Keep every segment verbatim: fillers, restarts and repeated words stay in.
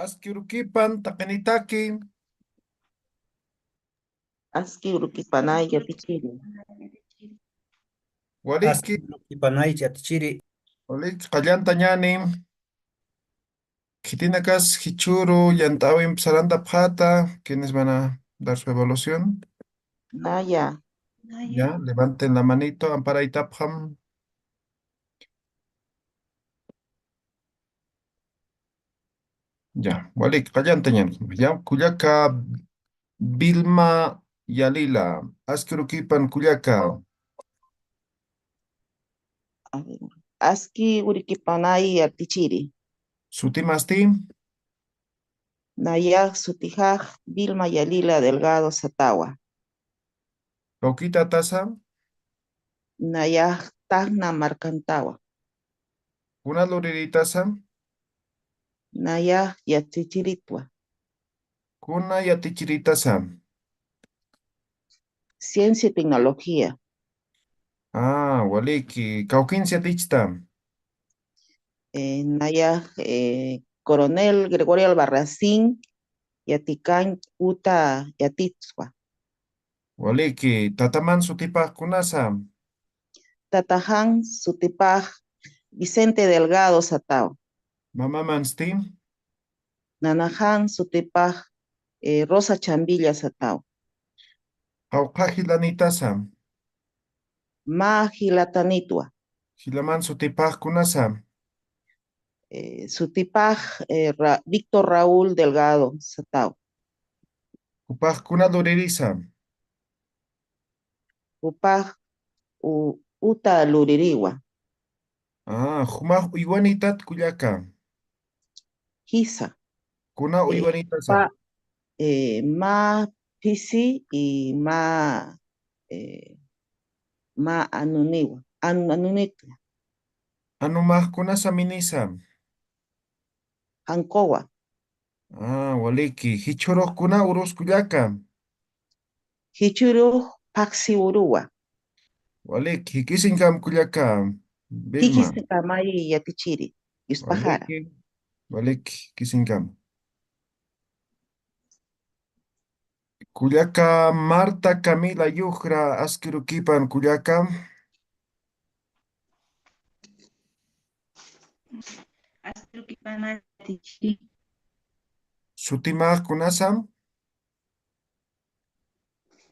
Aski urukipan taqinitaki. Aski urukipanay yatichiri. Waliki, Panay yatichiri. Waliki, qallanta ñani. Khitinakas jichhüru yant'äwimp sarantapxäta, ¿quiénes van a dar su evaluación? Naya. Ya, levanten la manito, amparaytapxam. Ya, waliki, qallanta ñani. Ya, kullaka Vilma Yalila, aski urukipan kullaka. A ver, aski urukipanay yatichiri. ¿Sutimasti? Nayax sutixax Vilma Yalila Delgado Satawa. ¿Kawkitatasa? Nayax Tacna markantawa. ¿Kuna luriritasa? Nayax yatichiritwa. ¿Kuna yatichiritasa? Ciencia y tecnología. Ah, waliki. ¿Kawkins yatichta? Eh, nayax eh, Coronel Gregorio Albarracín yatikan uta yatichwa. Waliki, tataman sutipax kunasa? Tataxan sutipax Vicente Delgado Satawa. ¿Mamamansti? Nanaxan sutipax eh, Rosa Chambilla Satawa. ¿Jawqha jilanitasa? Mä jilatanitwa. ¿Jilaman sutipax kunasa? Eh, sutipax eh, Ra- Víctor Raúl Delgado Satawa. ¿Jupax kuna luririsa? Jupax u- uta luririwa. Ah, ¿jumax uywanitat kullaka? Jisa. ¿Kuna Eh, uywanitasa? pa- eh, mä phisi y mä eh, mä anuniwa. An- anunitwa. ¿Anumax kunasa minisa? Jancowa. Ah, waliki. ¿Jichhürux kuna urus kullaka? Jichhürux phaxsi uruwa. Waliki. ¿Jikisinkam kullaka? Vilma. Jikisinkam yatichiri. Yuspaxara. Waliki. Waliki. ¿Jikisinkam? Kullaka Marta Camila Yujra, aski urukipan kullaka. Aski urukipan yatichiri. ¿Sutimax kunasa?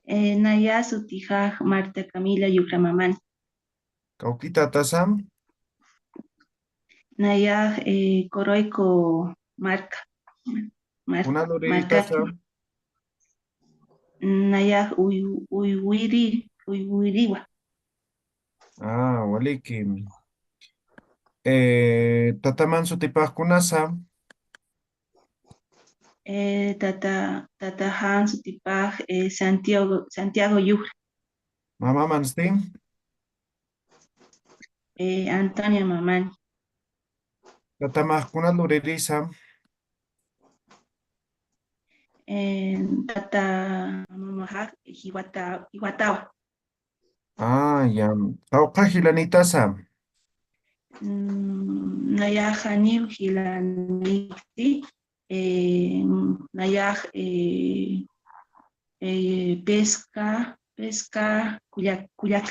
Eh, naya sutixax Marta Camila Yujra Mamani. ¿Kawkitatasa? Nayax eh, Coroico marca. Mar- ¿Kuna lurirïtasa? Marcapi. Nayax uy- uywiri uywiriwa. Ah, waliki. Eh, ¿tataman sutipax kunasa? Eh, tata tataxan sutipax eh, Santiago Santiago Yujra. ¿Mamamansti? Eh, Antonia Mamani. ¿Tatamax kuna luririsa? Eh, tata mamaxax jiwata jiwatawa. Ah, ya. ¿Jawqha jilanitasa? Mm, nayax janiw jilaniti. Eh, nayax eh, eh, pesca pesca kullak kullak.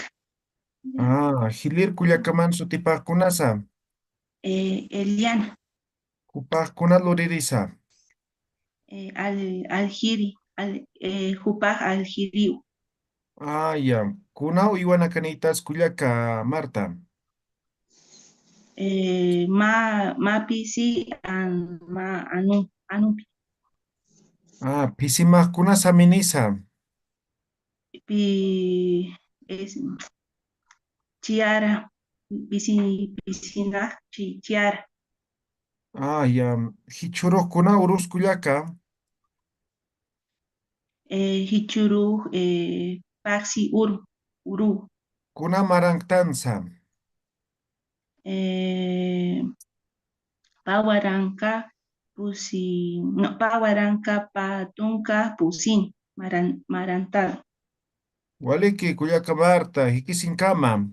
Ah, ¿jilir kullakaman sutipax kunasa? Eh, Eliana. ¿Jupax kuna luririsa? Eh, al aljiri al eh, jupax aljiriw. Ah, ya. ¿Kuna uywanakanïtas kullaka Marta? Eh, mä mä pisi an mä anu anupi. Ah, ¿phisimax kunasa minisa? Pi es chiara pisi pisinax chi chiara. Ah, ya. ¿Jichhürux kuna urus kullaka? Eh, jichhürux eh, phaxsi uru uru. ¿Kuna maranktansa? Eh, pä waranqa pusi no, pä waranqa pä tunka pusin maran marantaru. Waliki, kullaka Marta, jikisinkama.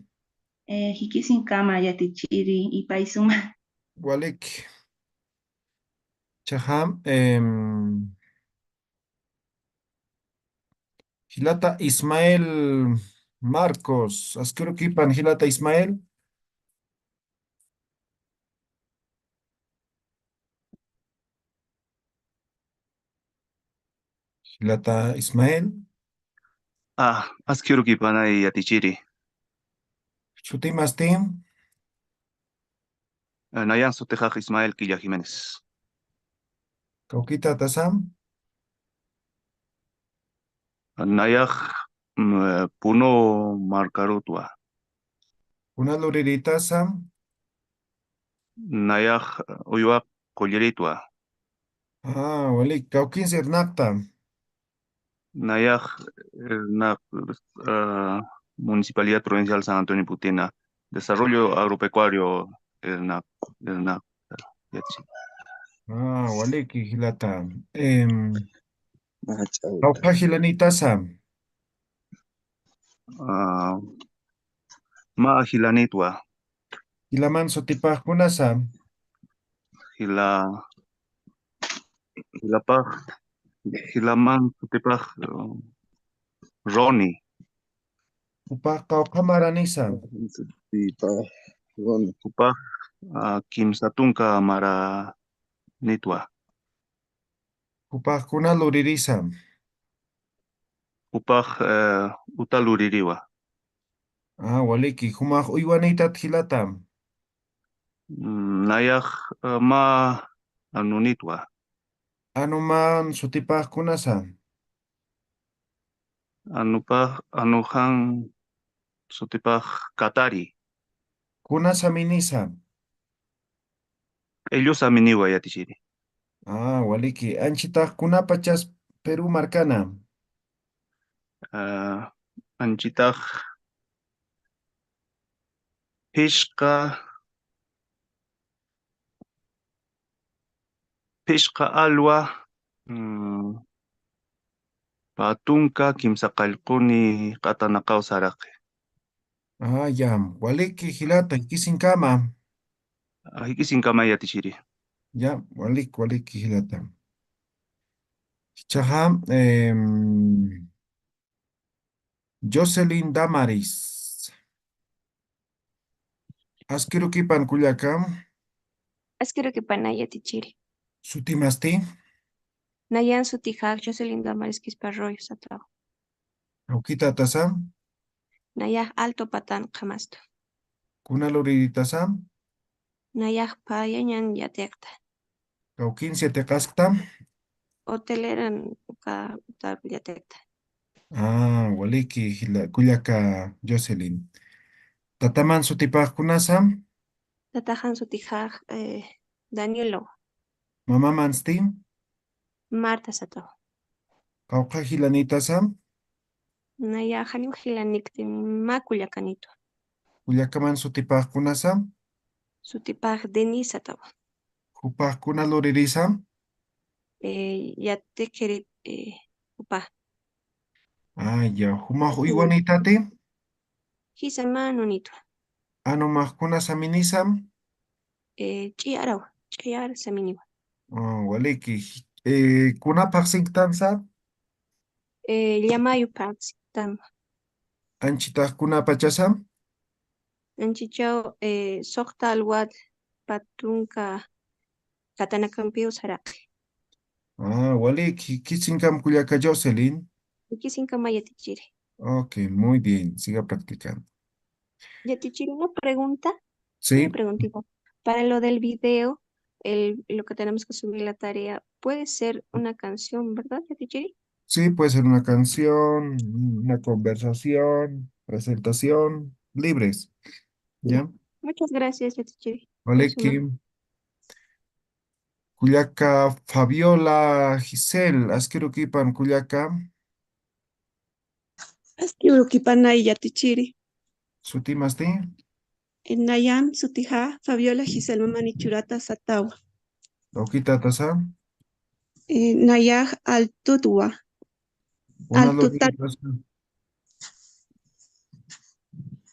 Eh, jikisinkama yatichiri ipay suma. Waliki. Chaxa, em, jilata Ismael Marcos, askirukipan jilata Ismael. Jilata Ismael. Ah, askirukipanay yatichiri. Sutimasti. Eh, nayan sutixax Ismael Quilla Jiménez. Kawkita tasa. Nayax, mm, eh, Puno markarutwa. Kuna luriritasa. Nayax, eh, Uywa qulliritwa. Ah, walik, kawkinsa irnaqta. Nayax, irnaq, ah, Municipalidad Provincial San Antonio Putina, Desarrollo Agropecuario, irnaq, irnaq, yatsi. Ah, waliki, jilata. Em, Ajá, chao. Qawqha jilanitasa. Ah, mä jilanitwa. Jilaman sutipax kunasa. Jila, jilapax, jilaman sutipax, uh, Ronnie. Jupax qawqha maranisa. Sutipax, Ronnie. Jupax, ah, kimsa tunka maranitwa. Jupax kuna luririsa. Jupax, eh, uta luririwa. Ah, waliki, jumax uywanitat jilata. Mm, nayax, eh, mä anunitwa. Anuman sutipax kunasa. Anupax, anuxan sutipax Katari. Kuna saminisa. Q'illu saminiwa yatichiri. Ah, waliki. Anchitax kunapachas Perú markana. Ah, anchitax phisqa, phisqa alwa, mm, pä tunka kimsa qallquni q'atanakaw saraqi. Ah, ya. Waliki jilata, jikisinkama. Ah, jikisinkama yatichiri. Ya, walik, waliki jilata. Chaxa, em, Jocelyn Damaris. Askirukipan kullaka. Askirukipan yatichiri. Sutimasti. Nayan sutixa Jocelyn Damaris Quispe Arroyo satawa. Kawkita tasa. Nayax Alto Patán qhamastu. Kuna luriritasa. Nayax paya ñan yatiqta. Kawkins yatiqaskta. Hoteleran uka utar yatiqta. Ah, waliki jila, kullaka Jocelyn. Tataman sutipax kunasa. Tataxan sutixa, eh, Danielo. Mamamansti. Marta satawa. Qawqha jilanitasa. Nayax janiw jilanikti mä kullakanitwa. Kullakaman sutipax kunasa. Sutipax Denise satawa. Jupax kuna luririsa. Eh, yatiqiri, eh, jupax. Ah, ya, jumax uywanitati. Jisa mä anunitwa. Anumax kuna saminisa. Eh, ch'iyarawa, ch'iyar saminiwa. Ah, waliki. Eh, kuna phaxsinktansa. Eh, llamayu phaxsinktanwa. Anchitax kuna pachasa. Anchichaw, eh, suxta alwat pä tunka q'atanakampiw saraqi. Ah, waliki, jikisinkam kullaka Jocelyn. Jikisinkama yatichiri. Ok, muy bien, siga practicando. Yatichiri, una pregunta. Sí. Una preguntita. Para lo del video, el, lo que tenemos que subir la tarea, puede ser una canción, ¿verdad, yatichiri? Sí, puede ser una canción, una conversación, presentación, libres. ¿Ya? Muchas gracias, yatichiri. Waliki. Kullaka Fabiola Giselle, askirukipan kullaka. Askirukipanay yatichiri. Sutimasti. Eh, nayan sutixa Fabiola Giselle Mamani Churata satawa. Kawkita tasa. Eh, nayax Altutwa. Kuna Altutat. Luriritas,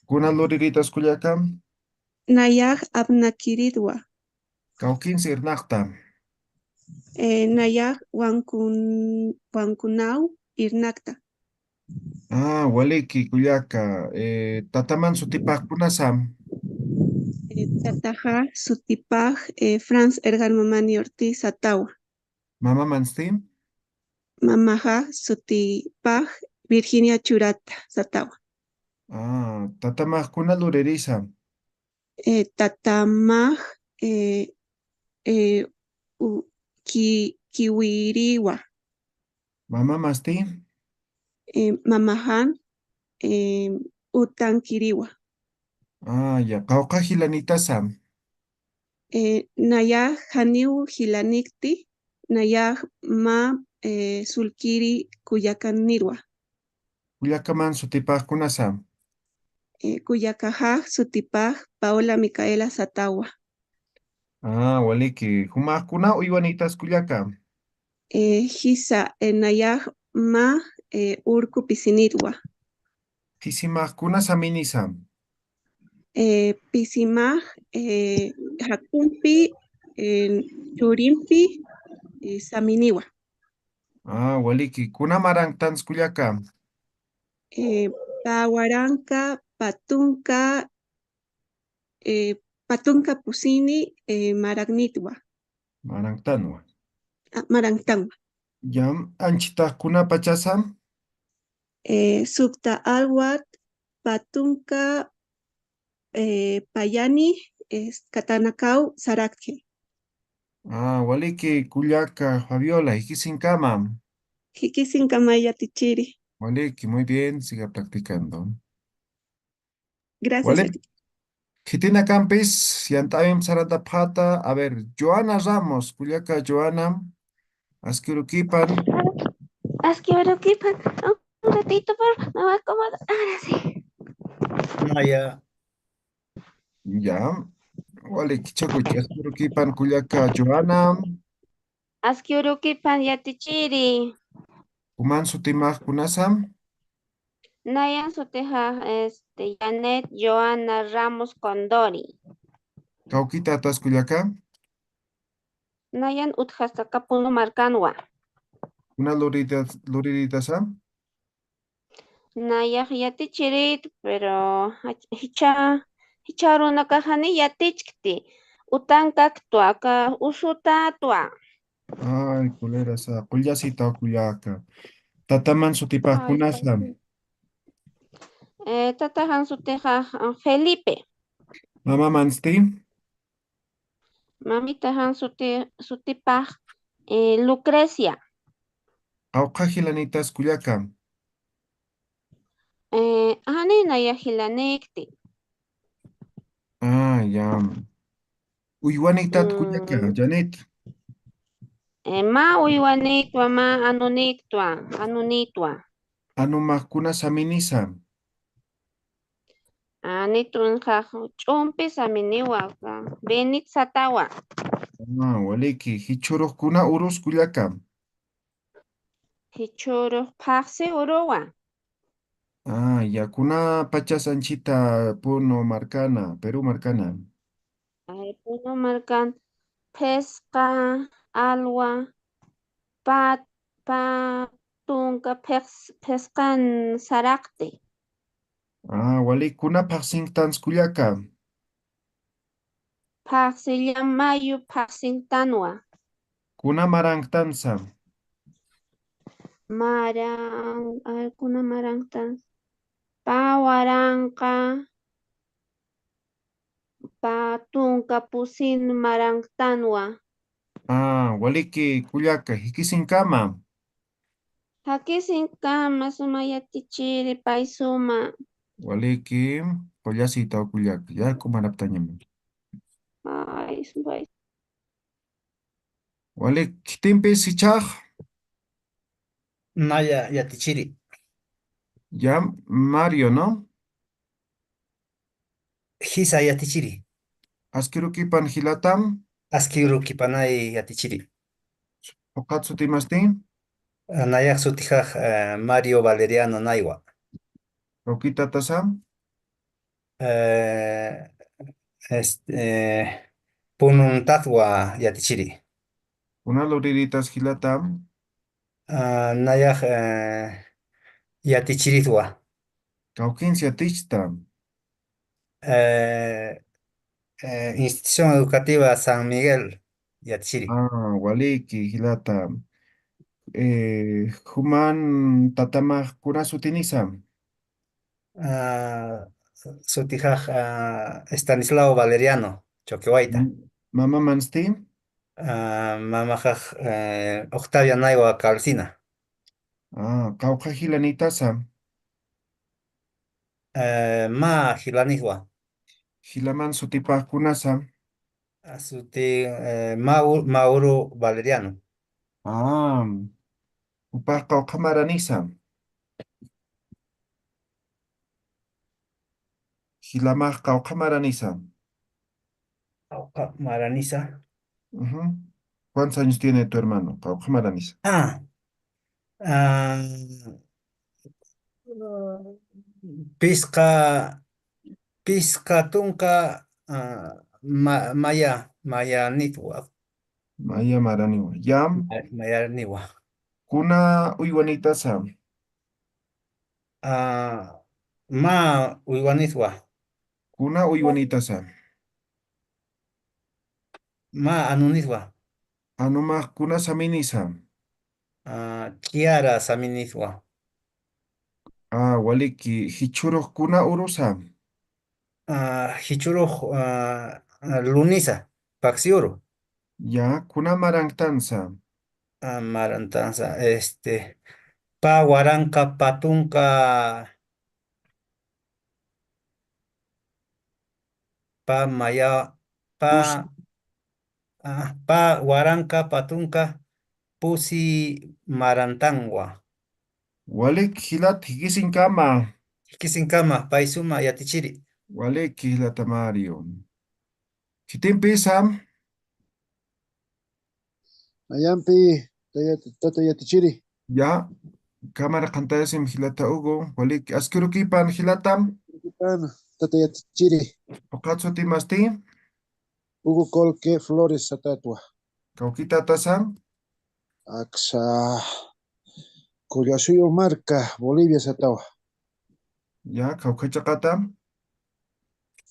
kuna luriritas kullaka. Nayax Apnakiritwa. Kawkins irnaqta. Eh, nayax wankun-, wankunaw irnakta. Ah, waliki, kullaka. Eh, tataman sutipax kunasa? Eh, tataxa sutipax, eh, Franz Edgar Mamani Ortiz satawa. Mamamansti? Mamaxa sutipax Virginia Churata satawa. Ah, tatamax kuna luririsa? Eh, tatamax, eh, eh, u-, ki-, kiwiriwa. Mamamasti? Eh, mamaxan, eh, utankiriwa. Ah, ya, qawqha jilanitasa? Eh, nayax janiw jilanikti, nayax mä, eh, sulkiri kullakanirwa. Kullakaman sutipax kunasa? Eh, kullakaxax sutipax Paola Micaela satawa. Ah, waliki. Jumax kuna uywanitas kullaka? Eh, jisa, eh, nayax mä, eh, urku pisinitwa. Pisimax kuna saminisa? Eh, pisimax, eh, jakumpi, eh, churimpi, eh, saminiwa. Ah, waliki. Kuna maranktan kullaka? Eh, pä waranqa, pä tunka, eh, pä tunka pusini, eh, maranktanwa. Maranktanwa. Ah, maranktanwa. Ya, anchhitax kuna pachasa? Eh, sukta alwat, pä tunka, eh, pä yani, eh, katanakaw sarakti. Ah, waliki kullaka Fabiola, jikisinkama. Jikisinkama yatichiri. Waliki, muy bien, siga practicando. Gracias, Wali. Yatichiri. Khitinakampis, yant'äwimp sarantapxäta. A ver, Joana Ramos, kullaka Joana, aski urukipan. Aski urukipan. Un ratito, por, me voy a acomodar. Ahora sí. Ah, ya. Ya. Wali, kichakuch, aski urukipan kullaka Joana. Aski urukipan yatichiri. Juman sutimax kunasa? Nayan sutixa, este, Janet Joana Ramos Condori. Kawkitatas kullaka? Nayan utjastaka Puno markanwa. Kuna luriritas-, luriritasa? Nayax yatichirit, pero jach-, jichha, jichha arunakaxani yatichkti. Utankaktwa, aka usutätwa. Ay, kulerasa, qullasitaw kullaka. Tataman sutipax kunasa? Ay, tata. Eh, tataxan sutixa, ah, Felipe. Mamamansti? Mamitaxan suti-, sutipax, eh, Lucrecia. Qawqha jilanitas kullaka? Eh, jani nayax jilanikti. Ah, ya. Uywaniktat kullaka, mm, Janet? Eh, mä uywanitwa, mä anunitwa, anunitwa. Anumax kuna saminisa? Anitunxa ch'umpi saminiwa, aka Benit satawa. Ah, waliki, jichhürux kuna urus kullaka? Jichhürux phaxsi uruwa. Ah, ya, kuna pachas anchhita Puno markana, Perú markana? Ay, Puno markan phisqa, alwa, pä, pä tunka phis-, phisqan saraqti. Ah, wali, kuna phaxsinktans kullaka? Phaxsillam mayu phaxsinktanwa. Kuna maranktansa? Maran-, ay, kuna maranktan? Pä waranqa, pä tunka pusin maranktanwa. Ah, waliki kullaka, jikisinkama. Jakisinkama, suma yatichiri, pay suma. Waliki, qullasitaw kullaka, yarq'u maraptañama. Ay, suma. Wali, khitimpis jichhax? Naya yatichiri. Ya, Mario, ¿no? Jisa yatichiri. Aski urukipan jilatam? Aski urukipanay yatichiri. Ukat sutimasti? Nayax sutixax, eh, Mario Valeriano Naywa. Kawkitatasa? Eh, este, eh, Pununtatwa yatichiri. Kuna luriritas jilata? Ah, nayax, eh, yatichiritwa. Kawkins yatichta? Eh, eh, Institución Educativa San Miguel yatichiri. Ah, waliki, jilata. Eh, juman tatamax kuna sutinisa? Ah, sutixax, ah, Estanislao Valeriano Choquehuayta. Mm, mama mansti? Ah, mamaxax, eh, Octavia Naiwa Calcina. Ah, qawqha jilanitasa? Eh, mä jilanitwa. Jilaman sutipax kunasa? Ah, suti, eh, Mau-, Mauro Valeriano. Ah, jupax qawqha maranisa? Jilamax qawqha maranisa? Qawqha maranisa. Ujú. ¿Cuántos años tiene tu hermano? Qawqha maranisa. Ah, ah, pisqa, pisqa tunka, ah, ma-, maya, mayanitwa. Maya maraniwa. Ya. Ma-, mayarniwa. Kuna uywanitasa? Ah, mä uywanitwa. Kuna uywanitasa? Mä anunitwa. Anumax kuna saminisa? Ah, Kiara saminitwa. Ah, waliki, jichhurux kuna urusa? Ah, jichhurux, ah, ah, lunisa, paxi uru. Ya, kuna maranktansa? Ah, marantansa, este, pä waranqa pä tunka, pä maya, pä, pus- ah, pä waranqa pä tunka pusi marantanwa. Walik jilat, jikisiñkama. Jikisiñkama, pay suma yatichiri. Walik jilata Mario. Khitimpisa? Mayampi, taya-, tata yatichiri. Ya, cámara qantayasim jilata Hugo, walik askirukipan jilata. Pan, tata yatichiri. Uqat sutimasti? Hugo Colque Flores satätwa. Kawkitatasa? Aksa Collasuyo marka, Bolivia satäwa. Ya, kawkhachaqata?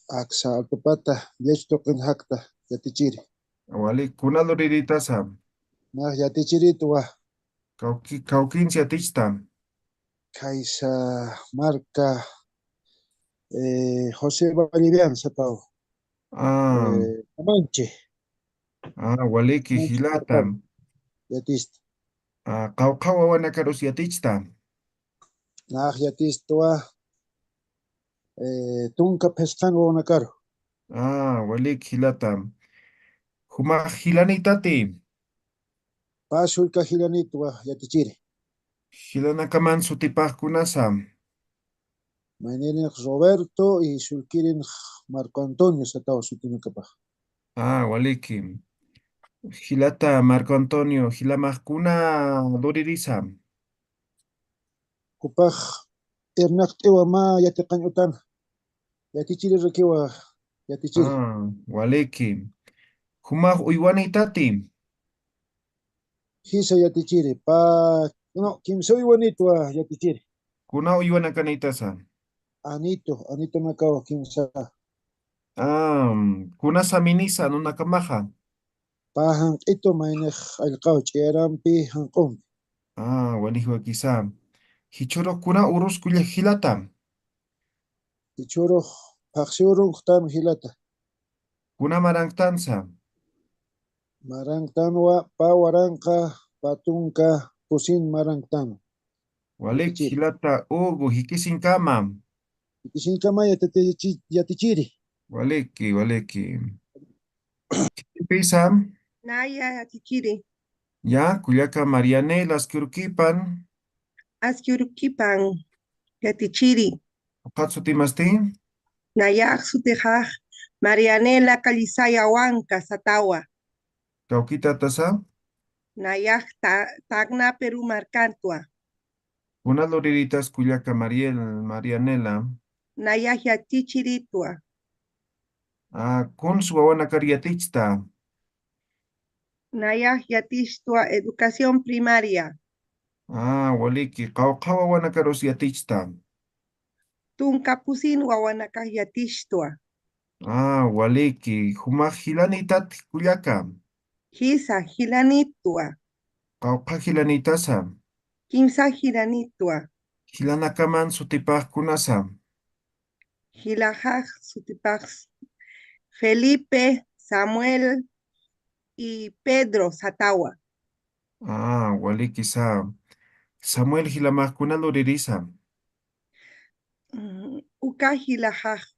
Aksa Altupata, Yech tuqin jakta, yatichiri. Walik, kuna luriritasa? Nax yatichiritwa. Kawki-, kawkins yatichta? Khaysa marka, eh, José Vallivian satäwa. Ah. Eh, Mamanchi. Ah, waliki, Mamanchi jilata. Satäwa. Yatichta. Ah, qawqha wawanakarus yatichta? Nax yatichtwa, eh, tunka phisqan wawanakaru. Ah, walik jilata. Jumax jilanitati? Pä sullka jilanitwa yatichiri. Jilanakaman sutipax kunasa? Mayninix Roberto y sullkirinx Marco Antonio satäwa sutinakapax. Ah, waliki. Jilata Marco Antonio, jilamax kuna luririsa? Jupax irnaqt'iwa mä yatiqañ utan. Yatichirirakiwa yatichiri. Ah, waliki. Jumax uywanitati? Jisa yatichiri. Pä, no, kimsa uywanitwa yatichiri. Kuna uywanakanitasa? Anito, anitonakaw kimsa. Ah, kuna saminisa anunakamaxa? Pä janq'itu maynix q'allqaw ch'iyarampi janq'umpi. Ah, waliki wakisa. Jichhurux kuna urus kulla jilata? Jichhurux phaxsi urunxtan jilata. Kuna maranktansa? Maranktanwa pä waranqa, pä tunka, pusin maranktan. Walik, yatichiri. Jilata Hugo, jikisiñkama. Jikisiñkama yatichi-, yatichiri. Waliki, waliki. Khitimpisa? Naya yatichiri. Ya, kullaka Marianela, aski urukipan. Aski urukipan, yatichiri. Uqat sutimasti? Nayax sutixax Marianela Callisaya Huanca satäwa. Kawkitatasa? Nayax ta-, Tacna Perú markantwa. Kuna luriritas kullaka Mariel, Marianela? Nayax yatichiritwa. Ah, kuns wawanakar yatichta? Nayax yatichtwa educación primaria. Ah, waliki. Qawqha wawanakarus yatichta? Tunka pusin wawanakax yatichtwa. Ah, waliki. Jumax jilanitat kullaka? Jisa, jilanitwa. Qawqha jilanitasa? Kimsa jilanitwa. Jilanakaman sutipax kunasa? Jilaxax sutipax Felipe, Samuel y Pedro satawa. Ah, walikisa. Samuel jilamax kuna luririsa? Mm, uka jilaxax,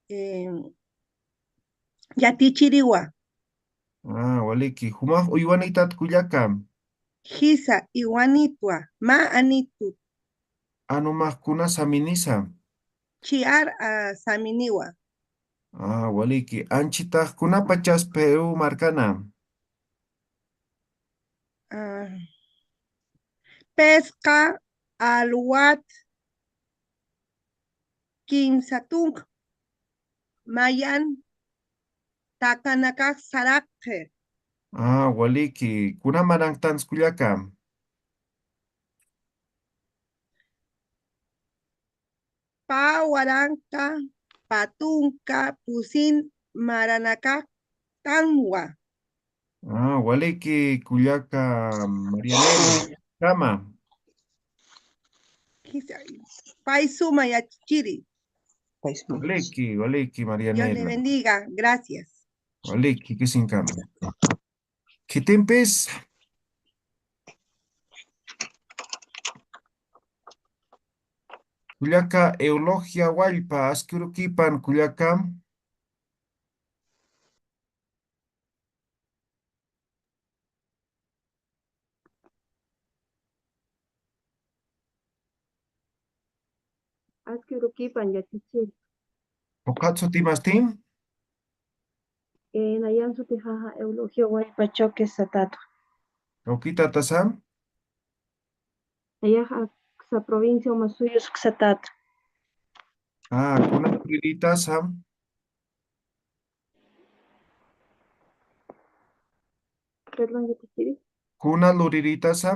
eh, yatichiriwa. Ah, waliki. Jumax uywanitat kullaka? Jisa, iwanitwa. Mä anitut. Anumax kuna saminisa? Chiar, ah, saminiwa. Ah, waliki. Anchitax kunapachas Perú markana? Ah, pesqa, alwat, kimsa tunka, mayan, takanakax saraqxi. Ah, waliki. Kuna maranktansa kullaka? Pä waranqa, pä tunka, pusin maranakax tanwa. Ah, waliki kullaka Marianela. Kama. Kisa-, pay suma yatichiri. Pay suma. Waliki, waliki, Dios le Marianela. Bendiga. Gracias. Waliki, jikisinkama. Khitimpis. Kullaka Eulogia Wallpa, aski urukipan, kullaka. Aski urukipan yatichiri. Ukat sutimasti? Eh, nayan sutixaxa Eulogio Wallpa Choque satatu. Ukitatasa? Nayax aksa provincia Omasuyos satatu. Ah, kuna luriritasa? Perdón, yatichiri. Kuna luriritasa?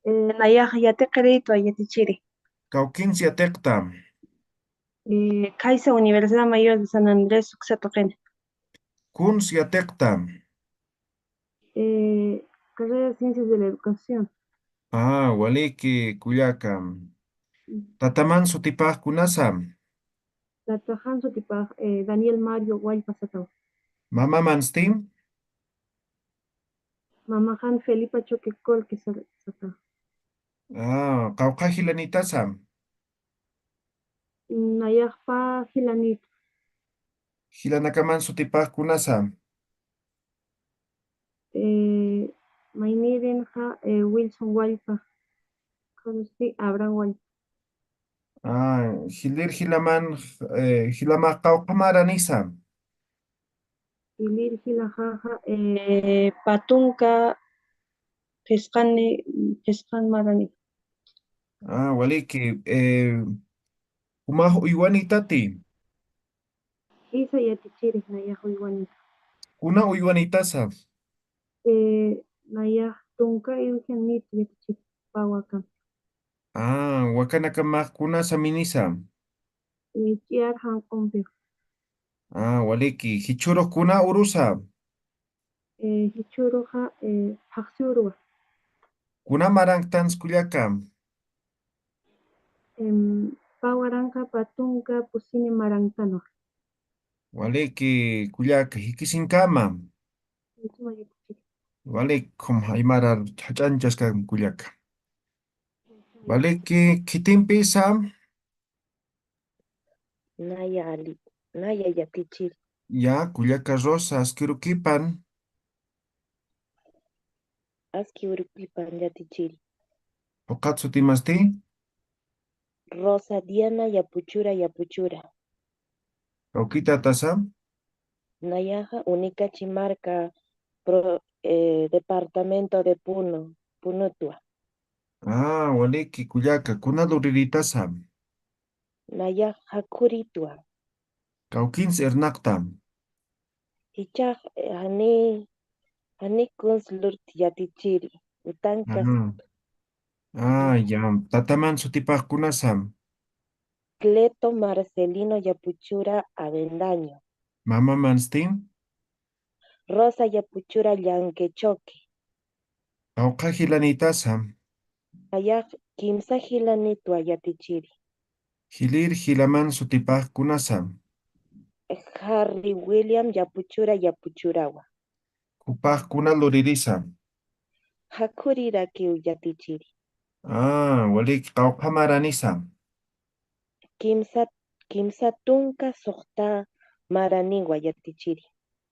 Eh, nayax yatiqiritwa yatichiri. Kawkins yatiqta? Eh, Caixa Universidad Mayor de San Andrés, uksa tuqini. Kuns yatiqta? Eh, carrera de Ciencias de la Educación. Ah, waliki kullaka. Mm. Tataman sutipax kunasa? Tataxan sutipax, eh, Daniel Mario Wallpa satawa. Mamamansti? Mamaxan Felipa Choque Colque sa-, satawa. Ah, qawqha jilanitasa? Nayax pä jilanit. Jilanakaman sutipax kunasa? Eh, maynirinxa, eh, Wilson Wallpa. Conocí Abraham Wallpa. Ah, jilir jilaman, eh, jilamax qawqha maranisa? Jilir jilaxaxa, eh, pä tunka, phisqani, phisqan marani. Ah, waliki, eh, jumax uywanitati? Jisa yatichiri, nayax uywanita. Kuna uywanitasa? Eh, nayax tunka Eugenito yatichiri, pä wakan. Ah, wakanakamax kuna saminisa? Eh, ch'iar janq'umpiwa. Ah, waliki. Jichhürux kuna urusa? Eh, jichhüruxa, eh, phaxsi uruwa. Kuna maranktansa kullaka? Em, pä waranqa, pä tunka, pusini maranktanwa. Waliki kullaka, jikisinkama. Waliki, khum aymara jach'añchaskam kullaka. Waliki, khitimpisa? Naya ali, naya yatichiri. Ya, kullaka Rosa, aski urukipan. Aski urukipan yatichiri. Ukat sutimasti? Rosa Diana Yapuchura Yapuchura. Ukitatasa? Nayaxa Unicachi marka pro-, eh, departamento de Puno, Punutwa. Ah, waliki kullaka, kuna luriritasa? Nayax jakhuritwa. Kawkins irnaqta? Ichax, eh, jani, jani kuns lurti yatichiri. Utankas. Ajá. Ah, ya. Tataman sutipax kunasam? Cleto Marcelino Yapuchura Avendaño. Mamamansti? Rosa Yapuchura Llanquechoque. Qawqha jilanïtasa? Nayax kimsa jilanïtwa yatichiri. Jilir jilaman sutipax kunasa? Harry William Yapuchura Yapuchurawa. Jupax kuna luririsa? Jakhurirakiw yatichiri. Ah, waliki, qawqha maranisa? Kimsa, kimsa tunka suxta maraniwa yatichiri.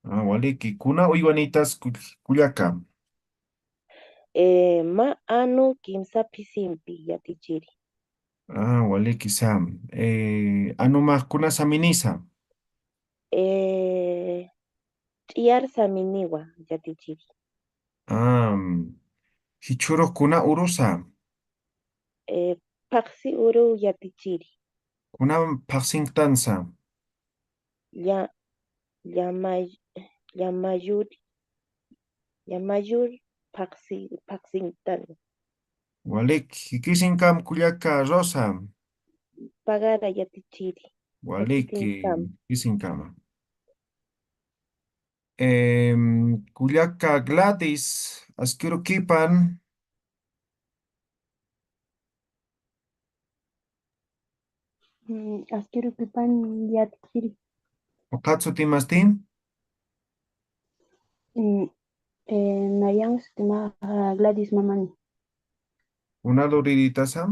Ah, waliki, kuna uywanïtas kull-, kullaka? Eh, mä anu kimsa phisimpi yatichiri. Ah, waliki sam. Eh, anumax kuna saminisa? Eh, T'iar saminiwa yatichiri. Ah, jichhürux kuna urusa? Eh, phaxsi uru yatichiri. Kuna phaxsinktansa? Lla-, llamay-, llamayur, llamayur phaxsi-, phaxsinktan. Walik, jikisinkam kullaka Rosa. Pagara yatichiri. Waliki, jikisinkam. Jikisinkama. Em, kullaka Gladys, askirukipan. Mm, askirukipan yatichiri. Ukat sutimasti? Mm, eh, nayan sutima, ah, Gladys Mamani. Una lurirïtasa?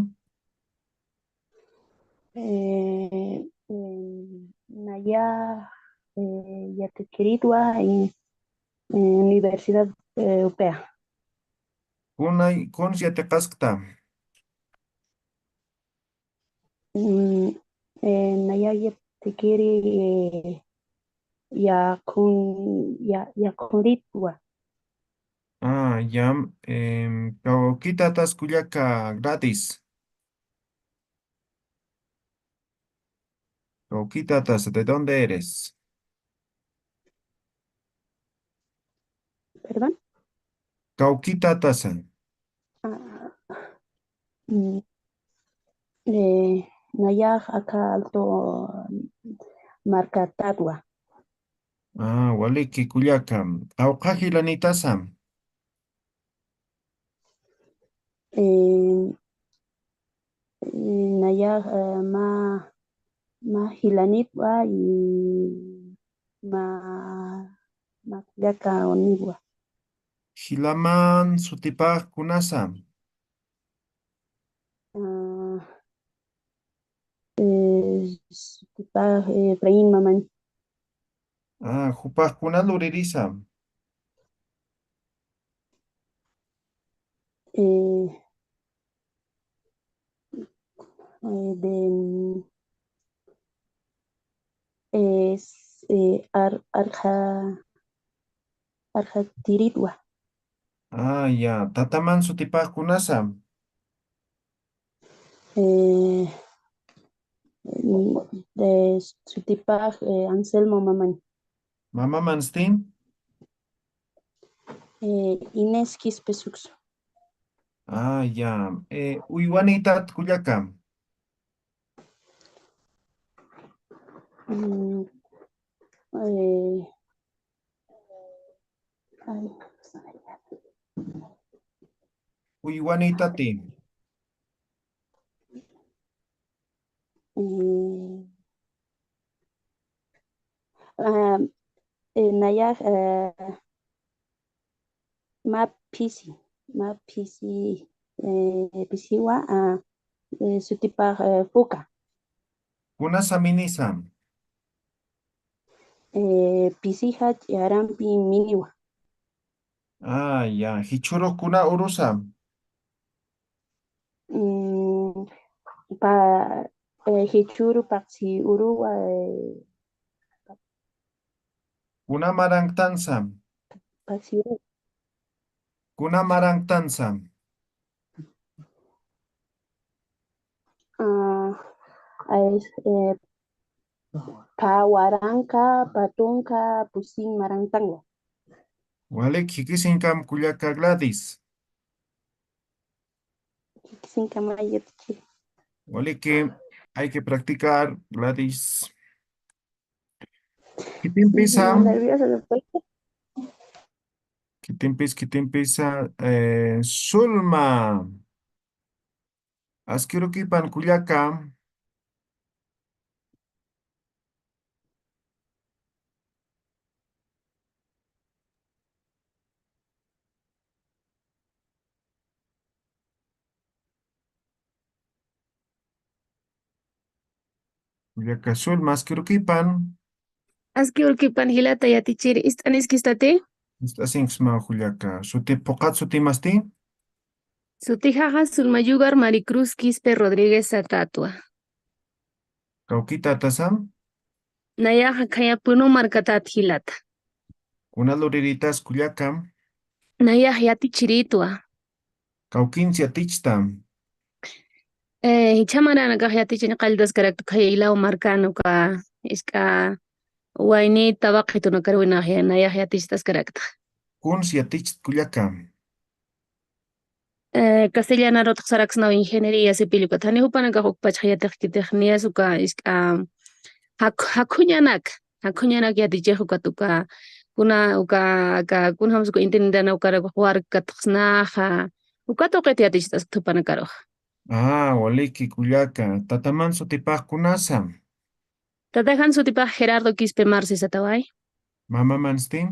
Eh, eh, naya, eh, yatichirïtwa en, en Universidad, eh, Upéa. Kunay, kuns yatiqaskta? Mm, eh, naya yatichiri, eh, yakhun-, ya-, yakhunïtwa. Ah, ya, em, kawkïtatas kullaka Gladys. Kawkïtatas, ¿de dónde eres? Perdón? Kawkïtatas. Ah, mm, eh, nayax aka Alto markatatwa. Ah, waliki kullaka. Qawqha jilanïtasa? Eh, eh, naya, eh, mä, mä jilanïtwa y mä, mä kullaka unïtwa. Jilaman sutipax kunasa? Ah, eh, sutipax, eh, Efraín Mamani. Ah, jupax kuna luririsa? Eh, eh, de, es, eh, ar-, arja-, arjatirïtwa. Ah, ya. Tataman sutipax kunasa? Eh, mm, eh, sutipax, eh, Anselmo Mamani. ¿Mamamansti? Eh, Inés Quispe Sucso. Ah, ya. Eh, uywanïtat kullaka. Mm, eh, ay. Uywanïtati. Mm, ah, eh, nayax, eh, mä phisi, mä phisi, eh, phisiwa, ah, eh, sutipax, eh, Fuka. ¿Kuna saminisa? Eh, phisixa ch'arampi miniwa. Ah, ya. ¿Jichhürux kuna urusa? Mm, pa, eh, jichhüru phaxsi uruwa, eh, ¿kuna maranktansa? Phaxsi uru. ¿Kuna maranktansa? Ah, a es-, eh, Pä waranka, pä tunka, pusin marantanwa. Walik, jikisiñkam kullaka Gladys. Jikisiñkam ayat. Waliki, hay que practicar, Gladys. Khitimpisa. Nerviosa después. Khitimpis, khitimpisa, eh, Zulma. Askirukipan kullaka. Kullaka Zulma, askirukipan. Askirukipan jilata yatichiri, ist'aniskistati? Ist'asinksma kullaka. Suti, phuqhat sutimasti? Sutijaxa Zulma Yugar Maricruz Quispe Rodríguez Satatwa. Kawkitatasam? Nayaxa khaya Puno markatat jilata. Kuna luriritas kullaka? Nayax yatichiritwa. Kawkins yatichta. Eh, jichha maranakax yatichini qalltaskarakta khaya Ilao markan uka isk'a waynit tawaqit unakarwinax nayax yatichtaskarakta. Kuns yaticht kullaka? Eh, castellanarutx saraksnaw ingeniería civil ukat. Jani jupanakax ukpachxa yatiqkitix niyas uka isk'a jak-, jakhuñanak, jakhuñanak yatichix ukat uka, kuna uka, aka, kunjams uka intendentana ukarak wark katxsnaxa, uka tuqit yaticht'askta jupanakarux. Ah, waliki kullaka. Tataman sutipax kunasa? Tatajan sutipax Gerardo Quispe Marce sataway. Mamamansti?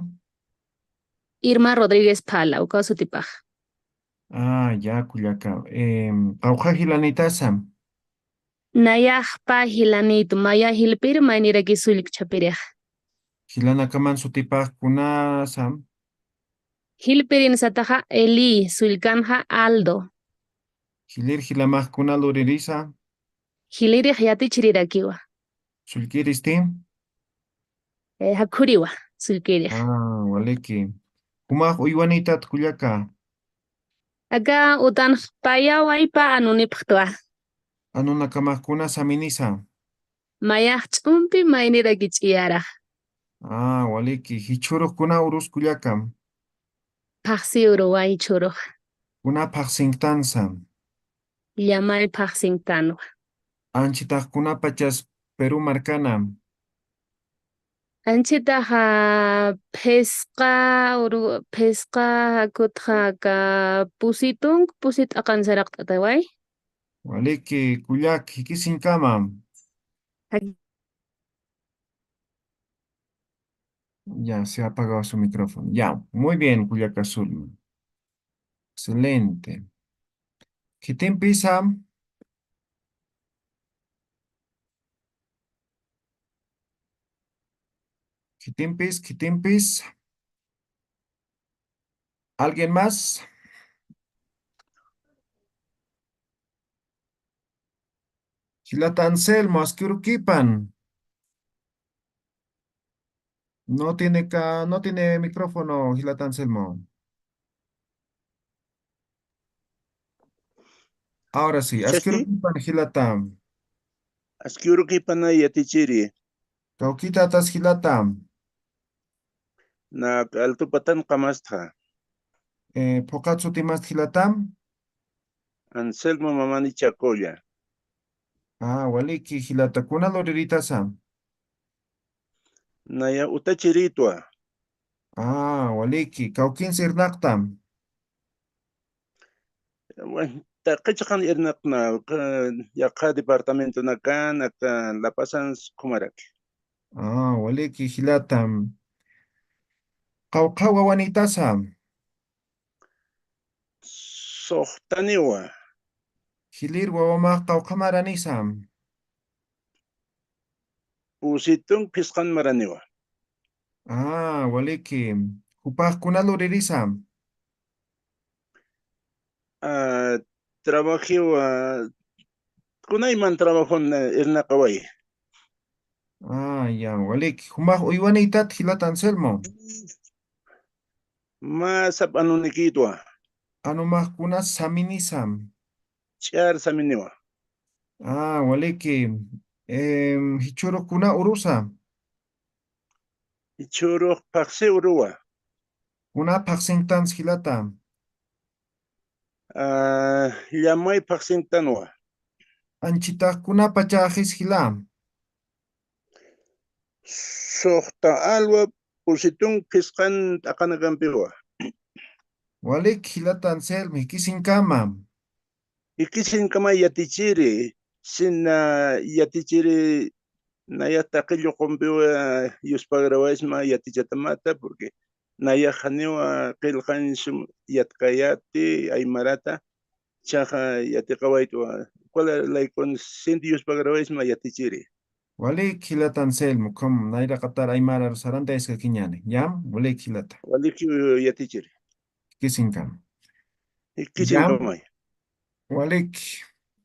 Irma Rodríguez Phala, uka sutipax. Ah, ya, kullaka. Em, qawqha jilanitasa? Nayax pä jilanit, maya jilpir mayniraki sullkchapirix. Jilanakaman sutipax kunasa? Jilpirin sataxa Eli, sullkanxa Aldo. Jilir jilamax kuna luririsa? Jilirix yatichirirakiwa. Sullkiristi? Eh, jakhuriwa, sullkirix. Ah, waliki. Jumax uywanitat kullaka? Aka utanx payaway pä anunipxtwa. Anunakamax kuna saminisa? Mayax ch'umpi mayniraki ch'iyarax. Ah, waliki. Jichhürux kuna urus kullaka? Phaxsi uruwa jichhürux. Kuna phaxsinktansa? Llamay phaxsinktanwa. Anchhitax kunapachas Perú markana? Anchhitaxa phisqa uru, phisqa jakutxa aka pusi tunk, pusi t'aqan saraqt'ataway. Waliki, kullak, jikisiñkama. Ak- Ya, se ha apagado su micrófono. Ya, muy bien, kullaka Zulma. Excelente. Khitimpisa. Khitimpis, khitimpis. ¿Alguien más? Jilata Anselmo, askirukipan. No tiene ca-, no tiene micrófono, jilata Anselmo. Ahora sí, askirukipan jilata. Askirukipan yatichiri. Kawkitatas jilata. Na altupatan qamastxa. Eh, phuqat sutimast jilata. Anselmo Mamani Chacolla. Ah, waliki jilata. Kuna luriritasa? Naya utachiritwa. Ah, waliki. Kawkins irnaqta? Bueno, taqi chiqan irnaqna, qa-, yaqha departamentonakan, aka La Pazans kumaraki. Ah, waliki jilata. Qawqha wawanitasa? Suxtaniwa. Jilir wawamax qawqha maranisa? Usitun phisqan maraniwa. Ah, waliki. Jupax kuna luririsa? Ah, trabajiwa, kunayman trabajon, eh, irnaqaway. Ah, ya, waliki. Jumax uywanitat jilata Anselmo? Mä sap anunikitwa. Anumax kuna saminisa? Ch'ar saminiwa. Ah, waliki. Em, jichhürux kuna urusa. Jichhürux phaxsi uruwa. Kuna phaxsinktansa jilata. Ah, llamay phaxsinktanwa. Anchitax kuna pachaxis jila. Suxta alwa pusitun phisqan t'aqanakampiwa. Walik jilata Anselmo, jikisinkama. Jikisinkama yatichiri, sina yatichiri nayax taqi lluqumpiwa yuspagrawaysma yatichatamata, porque nayax janiwa qillqañ sum yatqayati aymarata, chaxa yatiqawaytwa, cual laykun sinti yuspagrawaysma yatichiri. Walik jilata Anselmo, ukham nayraqatar aymarar sarantayaskakiñäni. Yam, walik jilata. Walik yatichiri. Jikisinkam. Jikisinkam. Yam. Walik.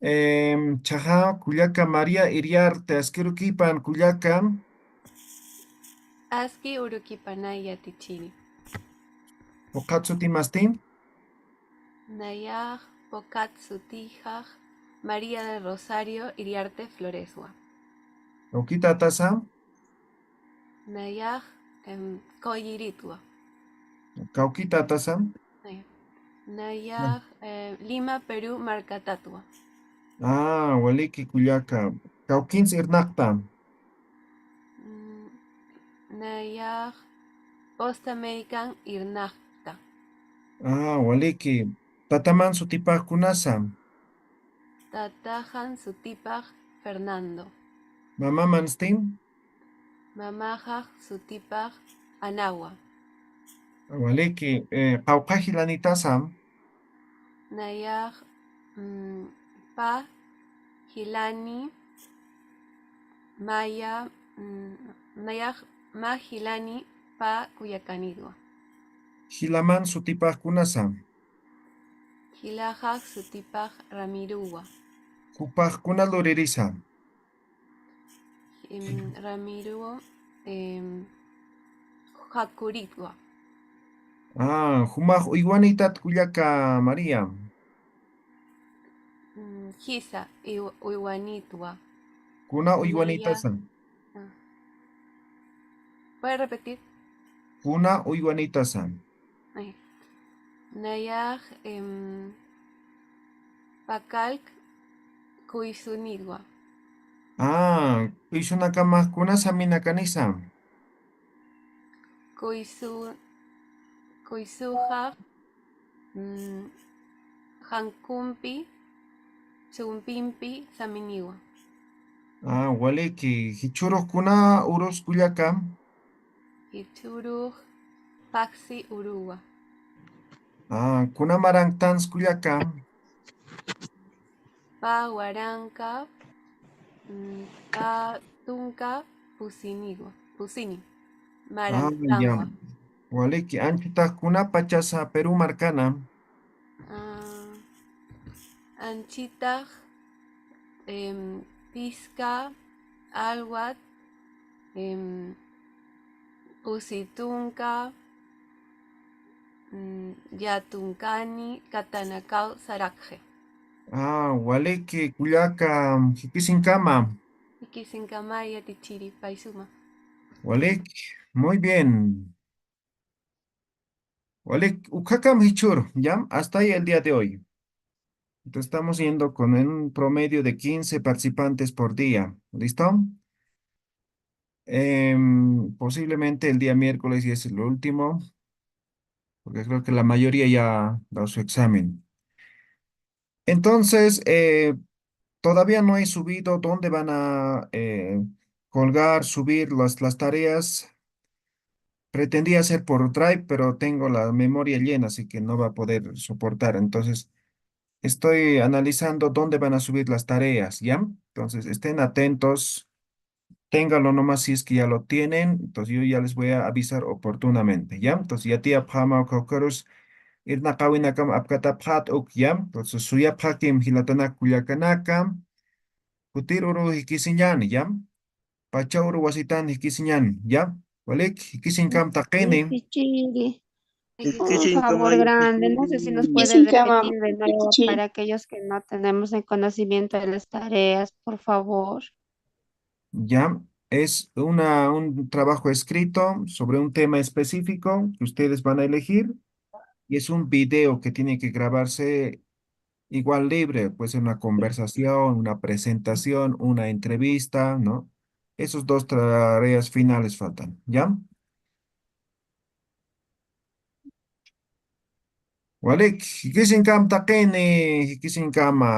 Em, chaxa kullaka María Iriarte, askirukipan kullaka. Aski urukipanay yatichiri. Phuqhat sutimasti? Nayax phuqhat sutixax María del Rosario Iriarte Floreswa. Kawkitätasa? Nayax, em, Coyiritwa. Kawkitätasa? Nayax, nayax, em, Lima, Perú markatatwa. Ah, waliki kullaka. Kawkins irnaqta? Mm, nayax Posta American irnaqta. Ah, waliki. Tataman sutipax kunasa? Tataxan sutipax Fernando. Mamamansti? Mamaxax sutipax Anawa. Waliki, eh, qawqha jilanitasa? Nayax, mm, pä jilani maya, mm, nayax mä jilani pä kullakanirwa. Jilaman sutipax kunasa? Jilaxax sutipax Ramiruwa. Jupax kuna luririsa? Em, Ramiro, em, Jacuritwa. Ah, jumax uywanitat kullaka María? Mm, jisa, uy-, uywanitwa. Kuna uywanitasa? Ah. ¿Puede repetir? Kuna uywanitasa? Ay. Nayax, em, pakalk kuysunirwa. Ah, kuysunakamax kuna saminakanisa? Kuysu-, kuysuxax, mm, jankumpi, chumpimpi saminiwa. Ah, waliki, jichhürux kuna urus kullaka? Jichhürux phaxsi uruwa. Ah, kuna maranktansa kullaka? Pä waranka, mm, pä tunka pusiniwa, pusini. Ah, ya. Marankanwa. Waliki, anchitax kuna pachasa Perú markana? Ah, anchitax, em, phisqa alwat, em, pusi tunka, mm, ya tunkani, katanakaw sarakxi. Ah, waliki, kullaka, jikisinkama. Jikisinkama yatichiri, pay suma. Waliki, muy bien. Walik, ukhakam jichhür, ¿ya? Hasta ahí el día de hoy. Entonces estamos yendo con un promedio de quince participantes por día. ¿Listo? Em, posiblemente el día miércoles ya es el último, porque creo que la mayoría ya da su examen. Entonces, eh, todavía no he subido dónde van a, eh, colgar, subir las, las tareas. Pretendí hacer por Drive, pero tengo la memoria llena, así que no va a poder soportar. Entonces, estoy analizando dónde van a subir las tareas, ¿ya? Entonces, estén atentos, ténganlo nomás si es que ya lo tienen, entonces yo ya les voy a avisar oportunamente, ¿ya? Entonces, yatiyapxäma uka ukarus irnaqäwinakam apkatapxät uk, ¿ya? Entonces, suyapxakim jilatanak kullakanaka, kutir uru jikisiñäni, ¿ya? Pacha uru wasitan jikisiñäni, ¿ya? Walik, jikisiñkam taqini. Jikisiñkama. Un favor grande, no sé si nos puede repetir de nuevo para aquellos que no tenemos el conocimiento de las tareas, por favor. ¿Ya? Es una, un trabajo escrito sobre un tema específico que ustedes van a elegir y es un video que tiene que grabarse igual libre, puede ser una conversación, una presentación, una entrevista, ¿no? Esos dos tareas finales faltan, ¿ya? Walik, jikisiñkam taqini, jikisiñkama.